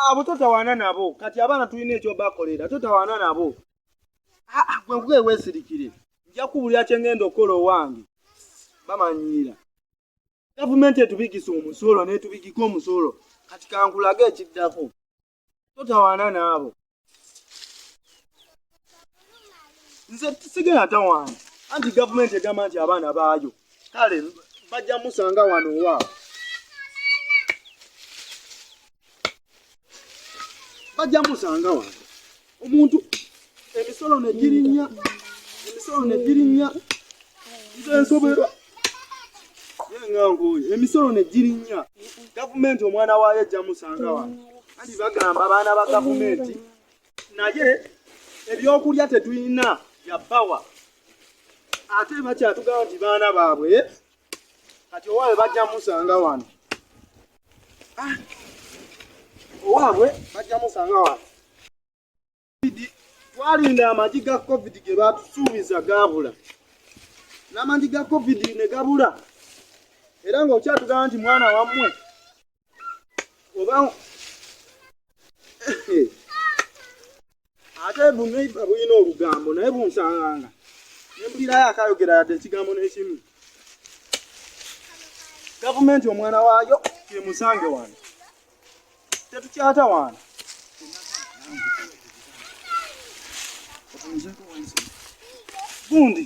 Abo totawaana nabo kati abaana tulina ekyobakolera totawaana nabo gwe nkuge weesirikire nja kubulira kye ngenda okukola owange bamanyiira gavumenti etubigisa omusolo n'etubigika omusolo kati kankulage ekiddako totawaana n'abo nze sigenda tawaana anti gavumenti egamba nti abaana baayo kale bajja musanga wano owaabwe bajja musanga wano omuntu emisolo negirinnya emisolo negirinnya nze nsoberwa yenga nkoye emisolo negirinnya gavumenti omwana waayo ejja musanga wano anti bagamba abaana ba gavumenti naye ebyokulya tetulina byabawa ate bakyatugamba nti baana baabwe kati owaabwe bajja musanga wano ah, owaabwe bajja musanga wano twalinda amagi ga covid ge batusuubiza gaabula n'amagi ga covid ne gabula era ng'okyatugamba nti mwana wammwe oba ate buneiba bulina olugambo naye bunsanganga nembulirayo akayogera yadde ekigambo n'ekimu gavumenti omwana waayo kemusange wano tetukyatawaana gundi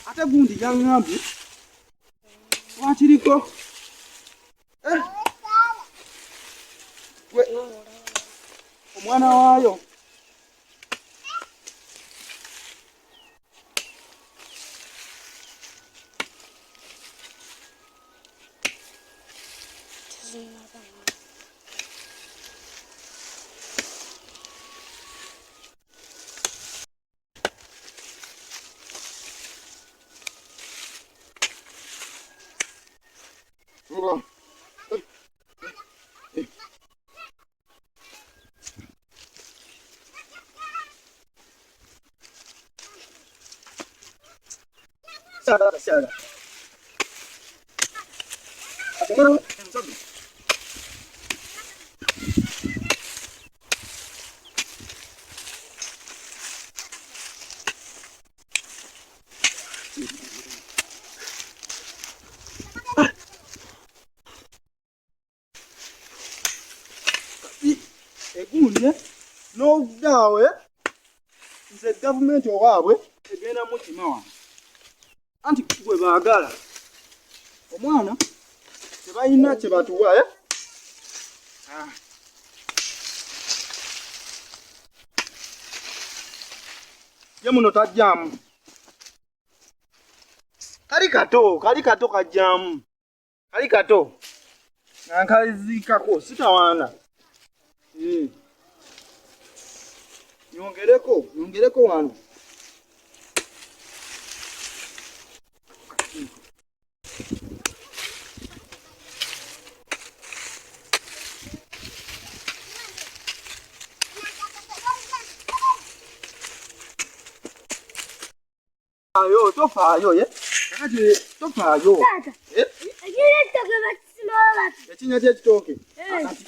ate gundi yaŋŋambye wakiriko eh? Omwana waayo Egundi n'oludaawe nze gavumenti owaabwe egenda mukima wange anti gwe baagala omwana tebalina kye batuwa eh? Ah. Ye muno tajjamu kali kato kali kato kajjamu kali kato nga nkaziikako sitawaana eh. Nyongereko nyongereko wano Tofaayo, tofaayo ye. Kakati tofaayo. Eh? Ekinnya ky'ekitooke. Eh. Kati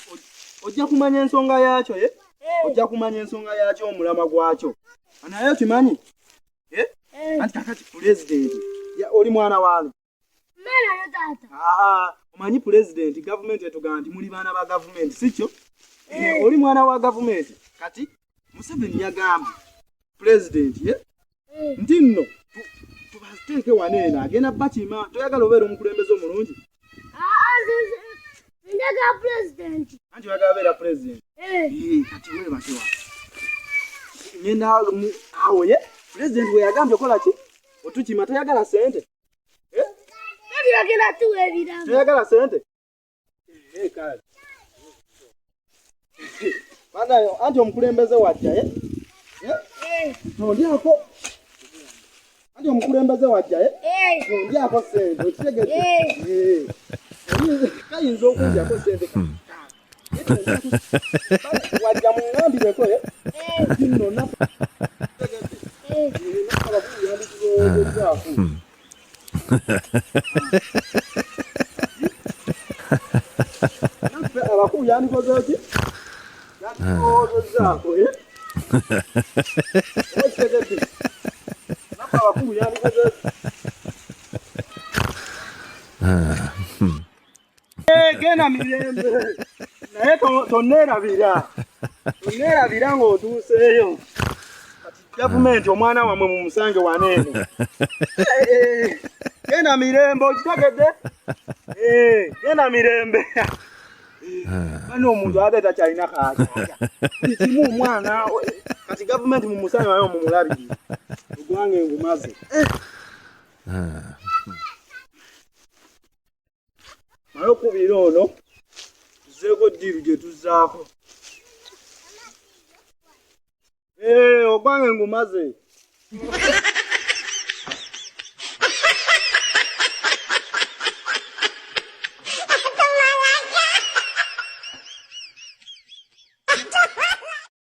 ojja kumanya ensonga yaakyo ye. Eh. Ojja kumanya ensonga yaakyo omulamwa gwakyo. Naye okimanyi? Eh? Anti kakati pulezidenti oli mwana waani? Ah, omanyi pulezidenti gavumenti etugamba nti muli baana ba gavumenti sikyo? Oli mwana wa gavumenti kati Museveni yagambye pulezidenti ye eh. nti nno tubateeke wano eno agenda bakima toyagala obeera omukulembeze omulungi ah, ah, njagala pulezidenti anti oyagala beera pulezidenti eh. Eh, kati webake wa ngenda awo ye pulezidenti we yagambye okola ki otukima toyagala sente toyagala sente Eh, banayo anti omukulembeze wajja eh? Eh? Tondyako anti omukulembeze wajja eh? Tondyako sente okitegedde kayinza okundyako sente wajja muŋambireko nno naffe naffe Abakulu yandikoze ki? Yandikozezaako, eh? Okitegedde? Naffe abakulu yandikoze ki? Eh, genda mirembe naye tonneerabira, tonneerabira ng'otuuseeyo. Kati gavumenti omwana wammwe mumusange wano eno. Eh, eh, genda mirembe, okitegedde? Genda mirembe. Bano omuntu ate takyalina kaakyaja buli kimu omwana. Kati gavumenti mumusange wano mumulabirire. Ogwange ngumaze. Male okubira ono tuzeeko ddiiru gye tuzzaako. Ogwange ngumaze.